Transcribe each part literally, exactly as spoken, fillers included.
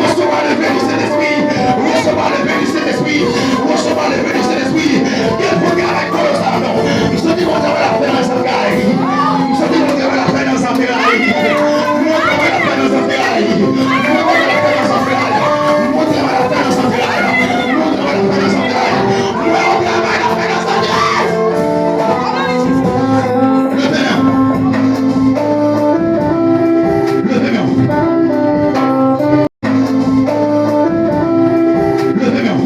Resevwa le ven di Sentespri. Resevwa le ven di Sentespri. Resevwa le ven di Sentespri. Ke pou travay kolosal non. M santi Bondye wè lapè nan zantray. M santi Bondye wè lapè nan zantray. Bondye wè lapè nan zantray. Bondye wè lapè nan zantray. Bondye wè lapè nan zantray. Bondye wè lapè nan zantray. Mwen wè yon travay lapè nan zantray. Leve men w. Leve men w. Leve men w.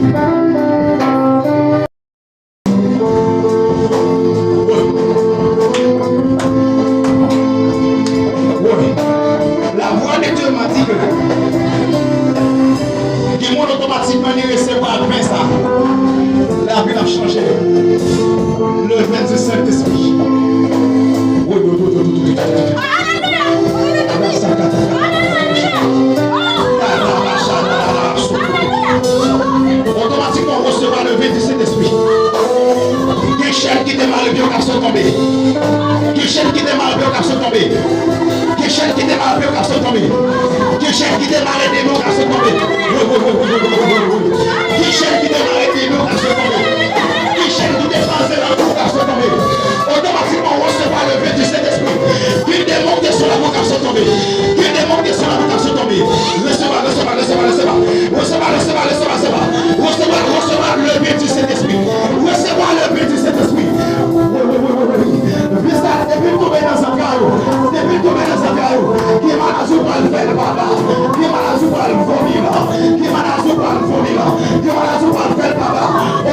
Wi. La voix de Dieu m'a dit que gen moun otomatikman li resevwa ven sa. Lavi l ap chanje. Le ven di Sentespri. Wi, wi, wi, wi, wi, wi, wi. Otomatikman, w resevwa le ven di Sentespri. Gen chèn ki te mare pye w k ap sot tonbe. Gen chèn ki te mare pye w k ap sot tonbe. Gen chèn ki te mare pye w k ap sot tonbe. Gen chèn ki te mare demon w k ap sot tonbe. Gen chèn ki te mare demon w k ap sot tonbe. Gen chèn ki te kraze nan kou w k ap sot tonbe. Otomatikman, w resevwa le ven di Sentespri. Gen demon ki te sou lakou k ap sot tonbe. Gen demon ki te sou lakou k ap sot tonbe. Resevwa, resevwa, resevwa, resevwa. Resevwa, resevwa, resevwa, resevwa. Resevwa, resevwa le ven di Sentespri. Resevwa le ven di Sentespri. Wi, wi, wi, wi, wi. Ven sa, depi l tonbe nan zantray ou, depi l tonbe nan zantray ou, gen maladi ou pral fè l papa. Gen maladi ou pral vomi la. Gen maladi ou pral vomi la. Gen maladi ou pral fè l papa.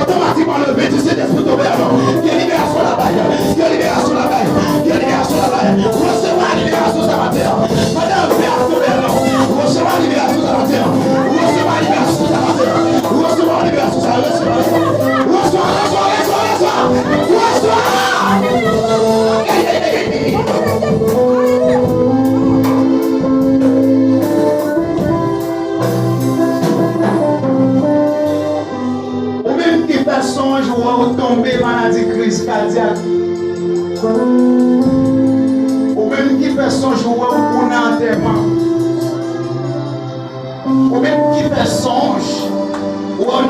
Otomatikman, le ven di Sentespri tonbe adan. Gen liberasyon la bay. Gen liberasyon la bay. Gen liberasyon la bay. Resevwa liberasyon sa maten an. Pandan ven ap tonbe adan. Resevwa liberasyon sa maten an. Resevwa liberasyon sa maten an. Resevwa liberasyon sa. Resevwa, resevwa. Resevwa, resevwa, resevwa, resevwa. Resevwa.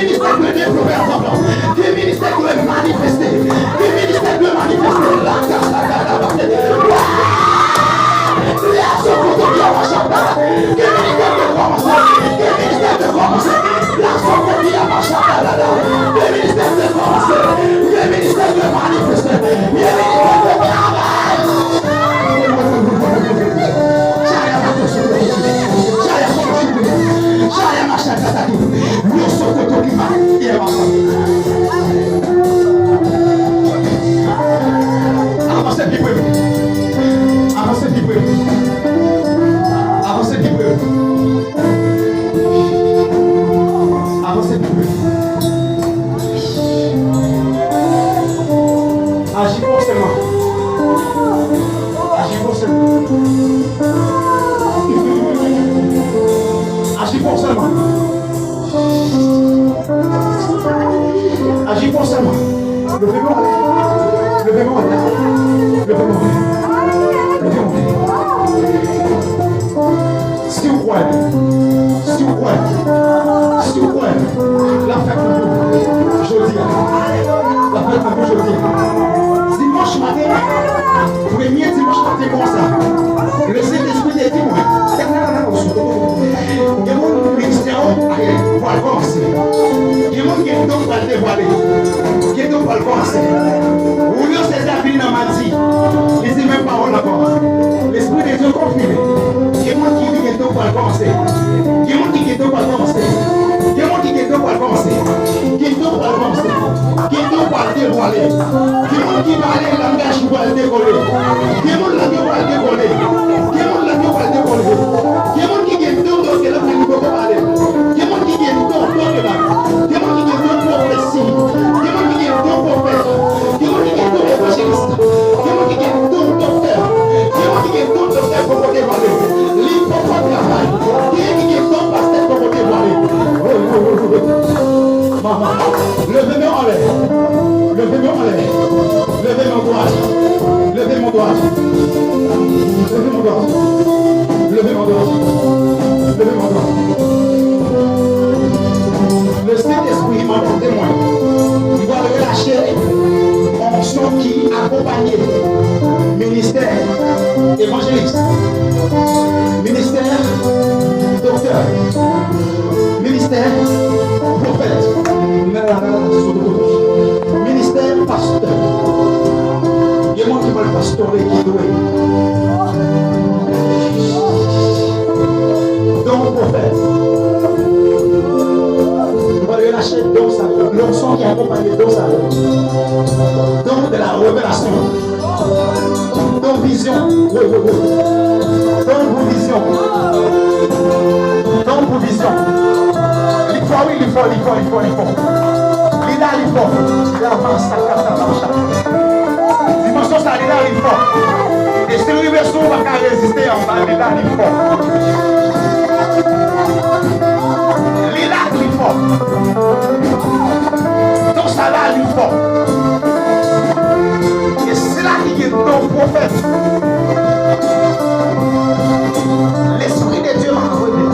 ministè dwe devlope ansanm nan. Gen ministè dwe manifeste. Gen ministè dwe manifeste. La kasa kata pase. Lè sou kote ki a machan. Gen ministè dwe kòmanse. Gen ministè dwe kòmanse. Lè sou kote ki a machan. Gen ministè dwe kòmanse. Gen ministè dwe manifeste. Gen ministè dwe travay. Chaya mato sokoto. Chaya mato sokoto. Chaya mato sokoto. Yo sokoto ki ma. Avanse pi pre. Avanse pi pre. Avanse pi pre. Avanse pi pre. Aji fòseman. Aji fòseman. Aji fòseman. Aji fòseman. Leve men w. Leve men w. Leve men w. Leve men w. Si w kwè, si w kwè, si w kwè, l ap fèt pou ou jodi a. L ap fèt pou ou jodi a. Dimanch maten, premye dimanch maten konsa, Lesentespri te di mwen, gen moun ministè w pral kòmanse. Gen moun gen don pral devwale. Gen don pral kòmanse. Julio César vini nan madi. Li di menm pawòl ankò. Lespri de Dye konfime. Gen moun ki di gen don pral kòmanse. Gen moun ki gen don pral kòmanse. Gen moun ki gen don pral kòmanse. Gen don pral kòmanse. Gen don pral devwale. Gen moun ki pale langaj ou pral dekole. Gen moun lang yo pral dekole. Gen moun lang yo pral dekole. Gen moun ki gen don yo ke lòt moun poko pale. Gen moun ki gen don yo ke la. Gen moun ki gen don pwofesi. Gen moun ki gen don pwofèt. Gen moun ki gen don evanjelis. Gen moun ki gen don doktè. Gen moun ki gen don doktè poko devwale. Li Ministè evanjelis, ministè doktè, ministè pwofèt, ministè pastè. Gen moun ki pral pastore ki dwe don pwofèt. Nou pral relache don sa yo. L'onction ki akonpanye don sa yo. Don de la révélation. Don vizyon. Wi, wi, wi. Don pou vizyon. Don pou vizyon. Li fò, wi, li fò, li fò, li fò, li fò. Li la, li fò. La masakata masha. Dimansyon sa, li la, li fò. E si l rive sou ou, ou pa ka reziste anba li la, li fò. Li la, li fò. Don sa la, li fò. E sila ki gen don pwofèt, Lespri de Dye va revele.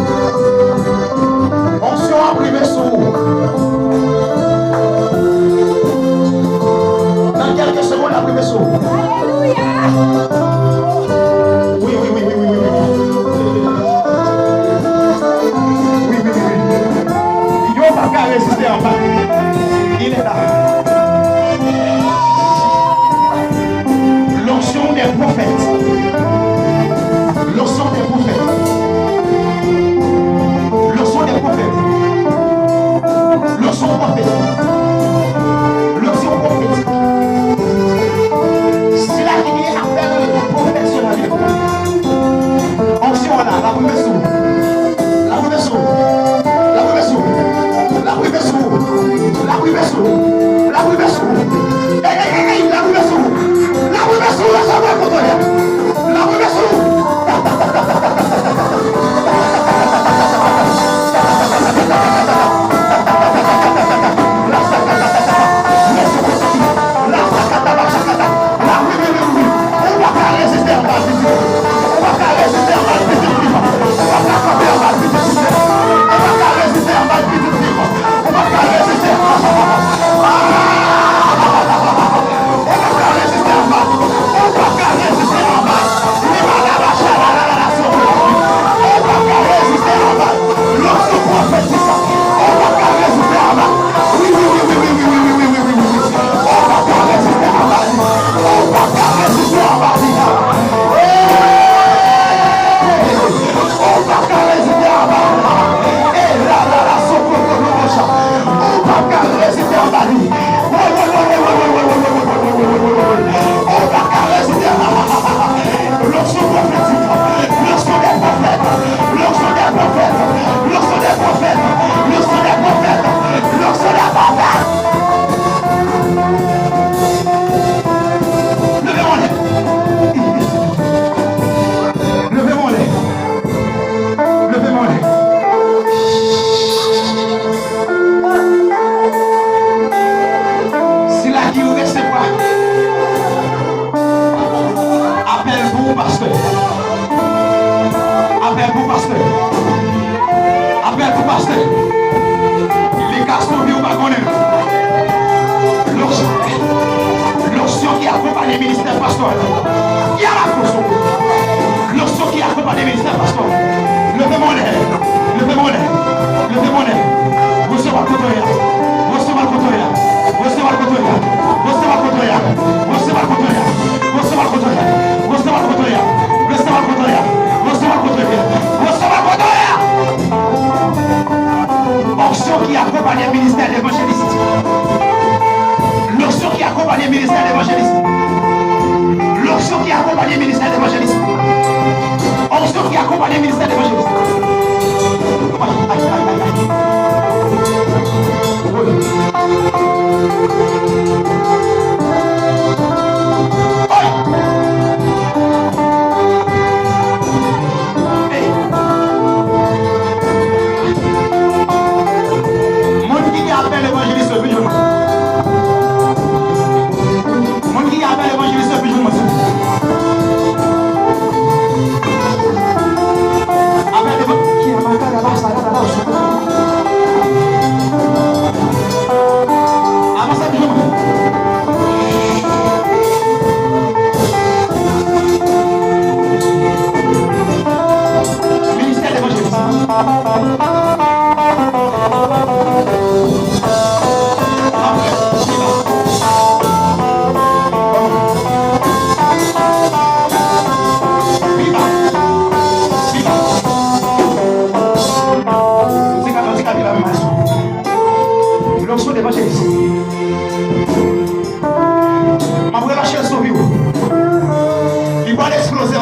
Onksyon ap rive sou ou. Nan kèlke segonn, ap rive sou ou. Wi, wi, wi, wi, wi, wi, wi. Wi, wi, wi, wi. Yo pa ka reziste anba. Il est là. L'onction des prophètes. L'onction des prophètes. L'onction des prophètes. L'onction prophète. L'onction prophétique. Sila ki gen apèl pwofesyonèl. Onksyon an la, l ap rive sou ou. L ap rive sou ou. L ap rive sou ou. L ap rive sou ou. L ap rive sou ou. L ap rive sou ou. Ey, ey, ey, ey, l ap rive sou ou. L ap rive sou ou. Lè sa pral kote w ye. L ap rive sou ou. Ou pa ka reziste anba l pitit. Ou pa ka reziste anba l pitit vivan. Ou pa ka kanpe anba l pitit vivan. Ou pa ka reziste anba l pitit vivan. Ou pa ka reziste. Ou pa ka reziste anba l. Ou pa ka reziste anba l. Li pa ka mache la, la, la, la, sou ou. Ou pa ka reziste anba l. Lòk sou pwofetik. Ou pa ka reziste anba l. Wi, wi, wi. Ou pa ka reziste anba li. Ou pa ka reziste anba li. Hey! Ou pa ka reziste anba li. E la, la, la, soko, kono, mocha. Ou pa ka reziste anba li. Woy, woy, woy. Ou pa ka reziste anba li. L'onction prophétique, l'onction des prophètes, l'onction des prophètes, l'onction des prophètes, l'onction des prophètes, l'onction des prophètes. Leve men w anlè. Leve men w anlè. Leve men w anlè. Sila ki resevwa apèl pou ou, pastè. Apèl pou pastè. Apèl pou pastè. Li ka sove ou pa konnen. L'onction, l'onction ki akonpanye ministè pastè. Yalakoso. L'onction ki akonpanye ministè pastè. Leve men w anlè. Leve men w anlè. Leve men w anlè. Resevwa l kote w ye a. Resevwa l kote w ye a. Resevwa l kote w ye a. Resevwa l kote w ye a. Resevwa l kote w ye a. Resevwa l kote w ye a. Onksyon ki akonpanye ministè levanjelis. L'onction qui accompagne ministère d'évangéliste. L'onction qui accompagne ministère d'évangéliste. Onksyon ki akonpanye ministè levanjelis. Ay, ay, ay, ay, ay. Woy. Ay! Ey! Moun ki gen apèl evanjelis yo, vin jwenn mwen. Moun ki gen apèl evanjelis yo, vin jwenn mwen. Apèl evan-, ki amakada basa, kada basa. Avanse, vin jwenn mwen.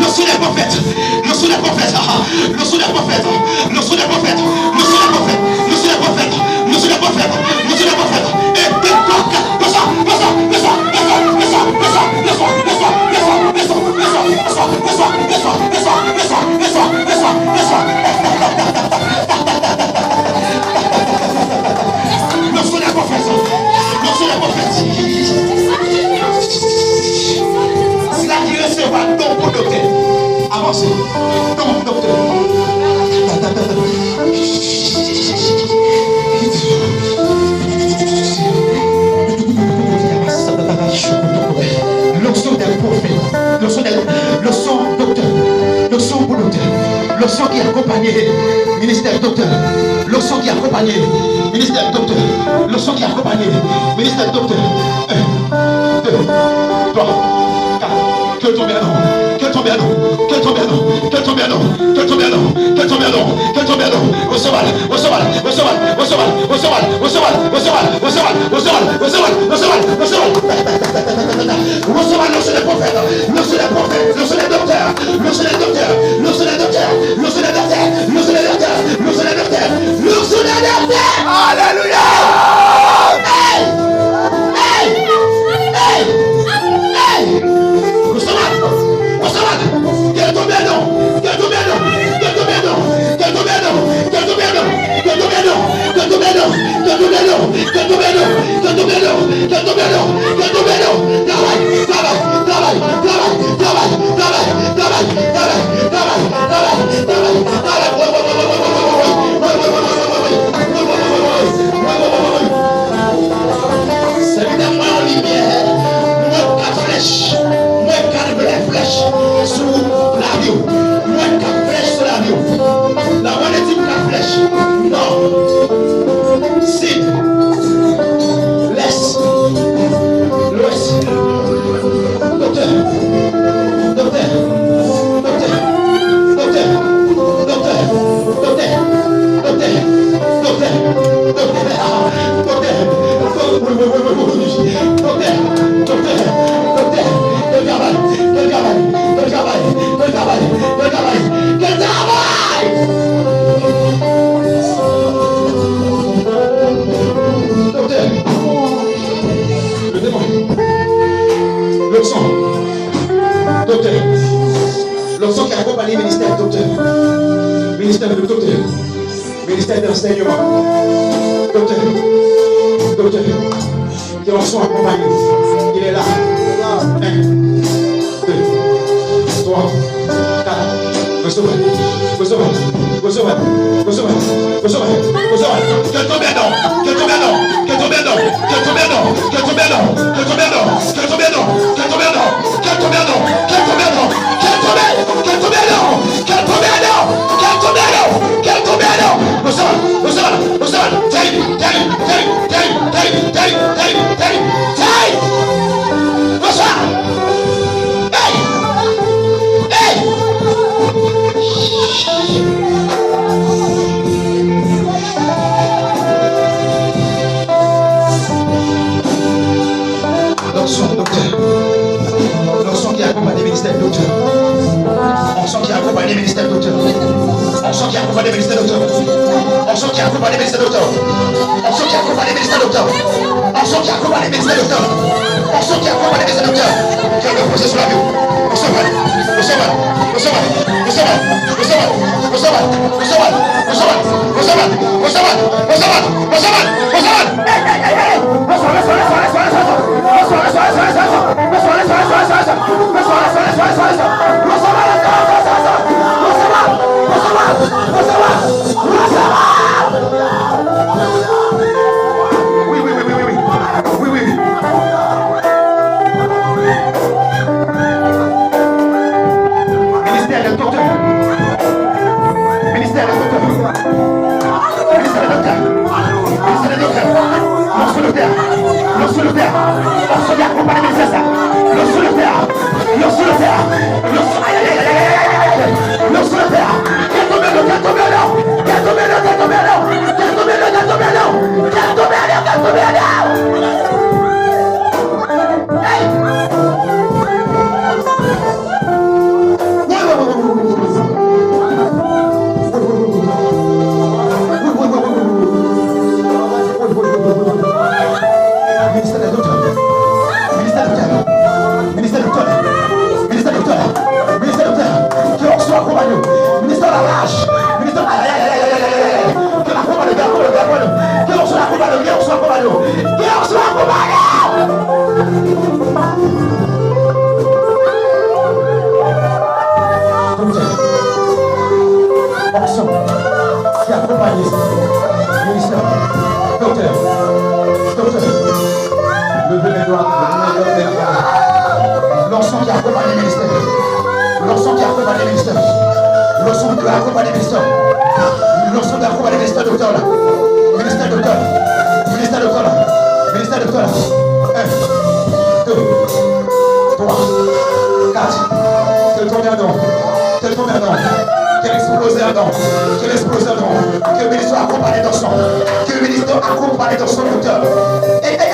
L'onction des prophètes. L'onction des prophètes. L'onction des prophètes. L'onction des prophètes. L'onction des prophètes. L'onction des prophètes. L'onction des prophètes. L'onction des prophètes. Et des coqs. Pasa, pasa, pasa. L'onction des prophètes. L'onction des prophètes. Sila ki resevwa don pou doktè. Avanse. Don pou doktè. L'onction des prophètes. L'onction des, l'onction doktè. L'onction pou doktè. L'onction ki akonpanye ministè doktè. L'onction ki akonpanye ministè doktè. L'onction ki akonpanye ministè doktè. Un, deux, trois, quatre. Ke l tonbe adan. Ke l tonbe adan. Ke l tonbe adan. Ke l tonbe adan. Ke l tonbe adan. Ke l tonbe adan. Ke l tonbe adan. Resevwa l. Resevwa l. Resevwa l. Resevwa l. Resevwa l. Resevwa l. Resevwa l. Resevwa l. Resevwa l. Resevwa l. Resevwa l. Resevwa l. Resevwa l. Resevwa l'onction des prophètes. L'onction des prophètes. L'onction des docteurs. L'onction des docteurs. L'onction des docteurs. L'onction des docteurs. L'onction des docteurs. L'onction des docteurs. L'onction des docteurs. Alléluia. Hey! Hey! Hey! Hey! Resevwa l! Resevwa l! Ke l tonbe non! Ke l tonbe non! Ke l tonbe non! Ke l tonbe non! Ke l tonbe non! Ke l tonbe non! Ke l tonbe non! Ke l tonbe non! Ke l tonbe non! Ke l tonbe non! Ke l tonbe non! Ke l tonbe non! Travay! Travay! Travay! Travay! Travay! Travay! Travay! Travay! Travay! Travay! Travay! Travay! Sèvitè mwen yon limyè. Mwen kat flèch. Mwen kat vle flèch sou lavi w. Mwen kat flèch sou lavi w. La mwen di m kat flèch. Nò. Sid. Lès. Lwès. Doktè. Doktè. Doktè. Doktè. Doktè. Doktè. Doktè. Doktè. Doktè. Doktè. Doktè. Doktè. Doktè. Doktè. Ke l travay. Ke l travay. Ke l travay. Ke l travay. Ke l travay. Ke l travay. Doktè. Le démon. L'onction. Doktè. L'onction ki akonpanye ministè doktè. Ministè de doktè. Ministè de ansèyman. Doktè. Doktè. Ke onksyon akonpaye w. Il est là. Un, deux, trois, quatre. Resevwa. Resevwa. Ke l tonbe non. Ke l tonbe non. Ke l tonbe non. Ke l tonbe non. Ke l tonbe non. Ke l tonbe non. Ke l tonbe non. Ke l tonbe non. Ke l tonbe non. Ke l tonbe. Ke l tonbe non. Ke l tonbe non. Ke l tonbe non. Ke l tonbe non. Resevwa. Resevwa. Resevwa. Tèy. Tèy. Tèy. Tèy. Resevwa. Hey! Hey! Onksyon, doktè. Onksyon ki akonpaye ministè, doktè. Onksyon ki akonpaye ministè, doktè. Onksyon ki akonpaye ministè, doktè. Onksyon ki akonpaye ministè, doktè. Onksyon ki akonpaye ministè, doktè. Onksyon ki akonpaye ministè, doktè. Onksyon ki akonpaye ministè, doktè. Ke l repoze sou lavi w. Resevwa. Resevwa. Resevwa. Resevwa. Resevwa. Resevwa. Resevwa. Resevwa. Resevwa. Resevwa. Resevwa. Resevwa. Resevwa. Hey, hey, hey, hey. Resevwa, resevwa, resevwa, resevwa, resevwa. Resevwa, resevwa, resevwa, resevwa. Resevwa, resevwa, resevwa, resevwa. Resevwa, resevwa, resevwa, resevwa. Resevwa, resevwa, resevwa, resevwa. Resevwa, resevwa, resevwa, resevwa. Resevwa. Wi, wi, wi, wi, wi, wi. Wi, wi, wi. Ministè de doktè. Ministè de doktè. Ministè de doktè. Ministè de doktè. Onksyon doktè. Onksyon doktè. Onksyon ki akonpaye ministè sa. Onksyon doktè. Onksyon doktè. Onksyon, ay, ay, ay. Onksyon doktè. Ke l tonbe non. Ke l tonbe non. Ke l tonbe non. Ke l tonbe non. Ke l tonbe non. Ke l tonbe non. Ke l tonbe non. Hey! Ministè de doktè. Ministè doktè. Ministè doktè. Ministè doktè. Ministè doktè. Ke onksyon akonpaye w. Ministè lalaj. Ministè, ay, ay, ay. Ke l akonpaye w, ke l akonpaye w, ke l akonpaye w. Ke onksyon akonpaye w, ke onksyon akonpaye w. Ke onksyon akonpaye w. Doktè. Onksyon ki akonpaye ministè. Doktè. Doktè. Leve men dwat, leve men dwat. Onksyon ki akonpaye ministè. Onksyon ki akonpaye ministè. Onksyon ki akonpaye ministè. Onksyon ki akonpaye ministè doktè la. Ministè doktè. Ministè doktè la. Ministè doktè la. Un, deux, trois, quatre. Ke l tonbe non. Ke l tonbe non. Ke l eksploze non. Ke l eksploze non. Ke ministè akonpaye onksyon. Ke ministè akonpaye onksyon doktè. E, e,